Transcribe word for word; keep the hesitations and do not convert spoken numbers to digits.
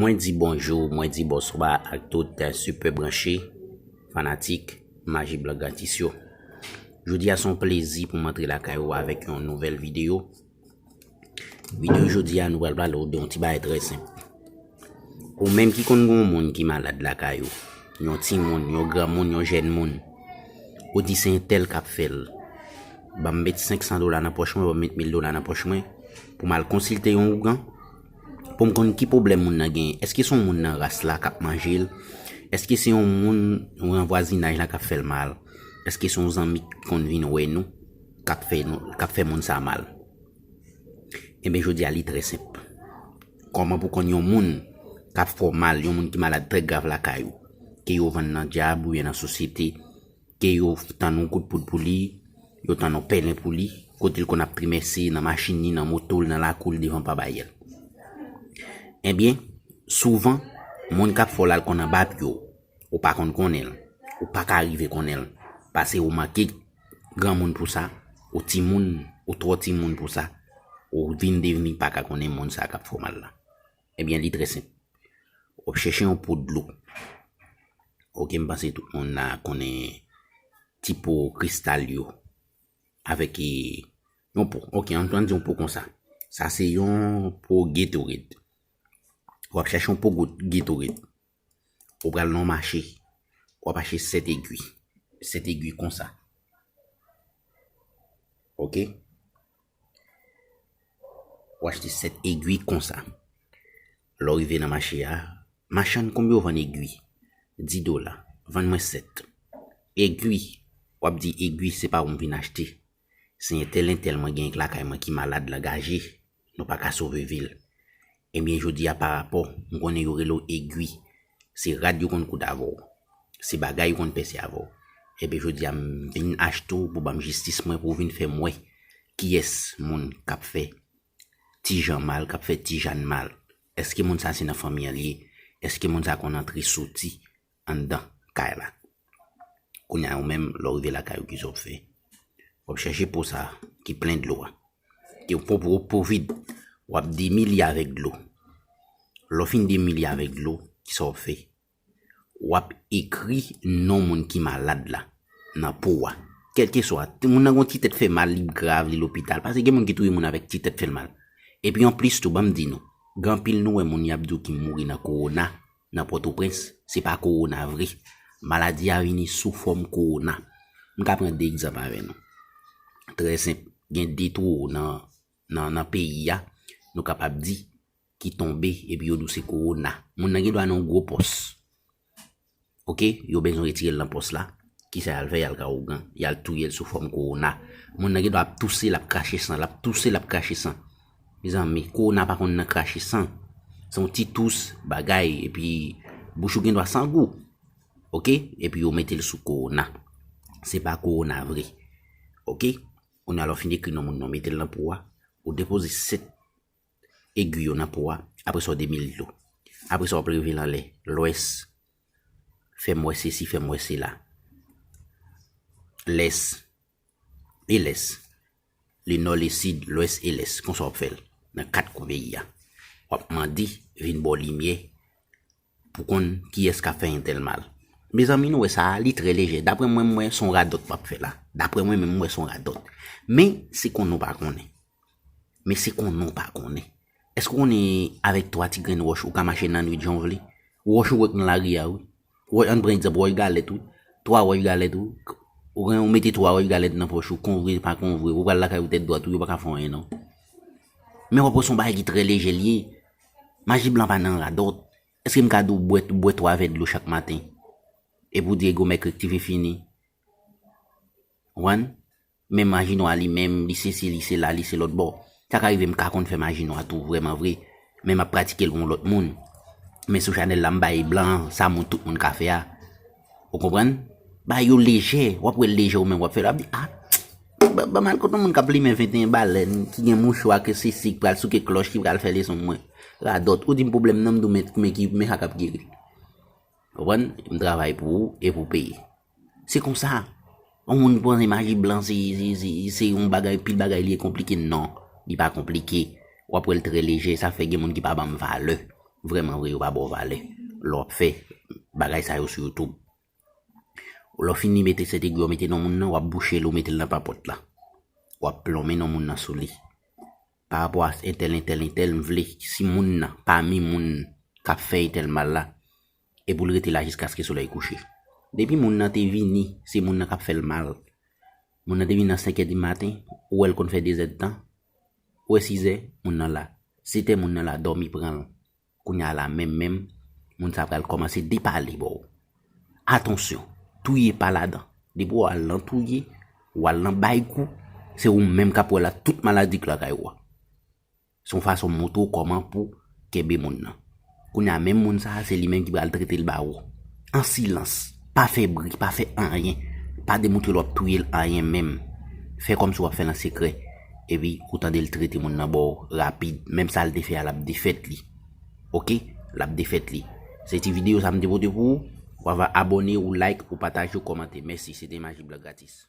Mwen di bonjou, mwen di bonswa ak tout, eh, sipè branche, fanatik Maji Blan Gratis yo. Jodi a se yon plezi pou m antre lakay ou avèk yon nouvèl videyo. Videyo jodi a, nou pral pale w de yon ti bagay trè senp. Ou menm ki konn gen yon moun ki malad lakay ou, yon timoun, yon granmoun, yon jèn moun, ou di se entèl k ap fè l. Ban m met senk san dola nan pòch mwen, ban m met mil dola nan pòch mwen, pou m al konsilte yon ougan, pou m konn ki pwoblèm moun nan genyen. Èske se yon moun nan ras la k ap manje l? Èske se yon moun nan vwazinaj la k ap fè l mal? Èske se yon zanmi ki konn vin wè nou k ap fè nou, k ap fè moun sa mal? Ebyen, jodi a, li trè senp. Kòman pou konn yon moun k ap fè w mal, yon moun ki malad trè grav lakay ou, ke yo vann nan dyab oubyen nan sosyete, ke yo tann yon kout poud pou li, yo tann yon pèlen pou li, kote l konn ap trimèse nan machin li, nan moto l, nan lakou l, devan pabay l. Ebyen, souvan, moun k ap fè w la, l konn anba pye w, ou pa konn konnen l, ou pa ka rive konnen l, paske ou manke granmoun pou sa, ou timoun, ou twò timoun pou sa, ou vin devni pa ka konnen moun sa k ap fè w mal la. Ebyen, li trè senp. W ap chèche yon po dlo. Oke, m panse tout moun la konnen ti po kristal yo. Avèk, e, yon po. Oke, ann, ann di yon po konsa. Sa se yon po Gatorade. W ap chèche yon po Gatorade. Ou pral nan yon mache. W ap achte sèt egwi. Sèt egwi konsa. Oke? W achte sèt egwi konsa. Lè w rive nan mache a, machann, konbyen w vann egwi? Dis dola. Vann mwen sèt. Egwi, w ap di egwi, se pa ou m vin achte. Se entèl, entèl mwen genyen lakay mwen ki malad, l angaje. Nou pa ka sove vi l. Ebyen, jodi a, pa rapò, m konnen yo rele w egwi. Se rad yo konn koud avè w. Se bagay yo konn pèse avè w. Ebyen, jodi a, m vin achte w pou ban m jistis mwen, pou w vin fè m wè kiyès moun k ap fè Ti Jan mal, k ap fè Ti Jàn mal. Èske moun sa se nan fanmi an li ye? Èske moun sa konn antre soti anndan kay la? Kounye a, ou menm, lè w rive lakay ou, kisa w ap fè? W ap chèche po sa ki plen dlo a. Ke w pran po, po vid. W ap demili avèk dlo. Lè w fin demili avèk dlo, kisa w ap fè? W ap ekri non moun ki malad la nan po a. Kèlkeswa, moun nan gen yon ti tèt fè mal, li grav, li lopital. Paske gen moun ki touye moun avèk ti tèt fè l mal. Epi anplis tou, ban m di nou, gen anpil nou wè moun y ap di w ki mouri nan kowona, nan Pòtoprens, se pa kowona vre. Maladi a vini sou fòm kowona. M ka pran de egzanp avè nou. Trè senp, gen de twou nan, nan, nan peyi a, nou kapab di, ki tonbe, epi yo di w se kowona. Moun nan gen dwa nan yon gwo pòs. Oke, yo bezwen retire l nan pòs la. Kisa y al fè? Y al ka ougan, y al touye l sou fòm kowona. Moun nan gen dwa ap touse, l ap krache san, l ap touse, l ap krache san. Mezanmi, kowona pa konn nan krache san. Se yon ti tous, bagay, epi bouch ou gen dwa san gou. Oke? Epi yo mete l sou kowona. Se pa kowona vre. Oke? Kounye a lè w fin ekri non moun nan, mete l nan po a, ou depoze sèt egwi yo nan po a, apre sa w demili dlo. Apre sa w ap leve l anlè, lwès, fè m wè sesi, fè m wè sela. Lès, e lès. Le nò, le sid, lwès e lès. Konsa w ap fè l nan kat kwen peyi a. W ap mande vin ba w limyè pou konn kiyès k ap fè entèl mal. Mezanmi, nou wè sa a, li trè lejè. Daprè mwen, m wè se yon radòt w ap fè la. Daprè mwen menm, m wè se yon radòt. Men, se konnen w pa konnen. Men se konnen w pa konnen. Èske w konnen avèk twa ti grenn wòch, ou ka mache nan nwit jan w vle? Wòch ou wè k nan lari a, wi. Wòch, ann pran egzanp, wòch galèt, wi. Twa wòch galèt, wi. Ou gen, ou mete twa wòch galèt nan pòch ou, konn vre, pa konn vre. Ou pral lakay ou tèt dwat, wi, yo pa ka fè w anyen, non. Men w ap wè se yon bagay ki trè lejè l ye. Maji blan pa nan radòt. Èske m ka di w bwè, bwè twa vè dlo chak maten? Epi w di ego mèk rektifye fini. Ou konprann? Men maji nwa li menm, li se si, li se la, li se lòt bò. Sa ka rive m ka konn fè maji nwa tou, vrèman vre. Men m ap pratike l pou yon lòt moun. Men sou chanèl la, m bay blan an, sa moun, tout moun ka fè a. Ou konprann? Bagay yo lejè, w ap wè l lejè ou menm w ap fè l, w ap di, a, ba, ba m al kot yon moun k ap limen venteyen balèn, ki gen mouchwa, ke sesi, ki pral souke klòch, ki pral fè leson mwen. Radòt, ou di m pwoblèm nan, m di w men, men ki, men sa k ap geri l. Ou konprann? M travay pou ou e pou peyi. Se konsa. Yon moun panse maji blan se, se, se, se yon bagay, pil bagay li ye konplike. Non, li pa konplike. W ap wè l trè lejè, sa fè gen moun ki pa ban m valè. vrèman vre, yo pa ba w valè lè w ap fè bagay sa yo sou YouTube. Lè w fini mete sèt egwi, w mete non moun nan, w ap bouche l, ou mete l nan papòt la. W ap plonmen non moun nan sou li. Pa rapò a entèl, entèl, entèl, m vle si moun nan, pami moun k ap fè entèl mal la, e pou l rete la jiskaske solèy kouche. Depi moun nan te vini, se moun nan k ap fè l mal. Moun nan te vini nan senk è di maten, ou wè l konn fè de zèdtan, ou wè sis è, moun nan la. Sèt è, moun nan la, dòmi pran l. Kounye a la menm menm, moun sa pral kòmanse depale bò w. Atansyon, touye pa ladan. Depi w al nan touye, w al nan bay kou, se ou menm k ap wè la tout maladi k lakay ou a. Se yon fason montre w kòman pou kenbe moun nan. Kounye a menm moun sa a, se li menm ki pral trete l ba ou. An silans, pa fè bri, pa fè anyen, pa demontre l w ap touye l anyen menm. Fè kòmsi w ap fè l an sekrè. Epi ou tande l trete moun nan ba w rapid. Menm sa l te fè a, l ap defèt li. Oke? L ap defèt li. Se ti videyo sa m te pote pou ou. W ava abòne, ou like, ou pataje, ou kòmante. Mèsi, se te Maji Blan Gratis.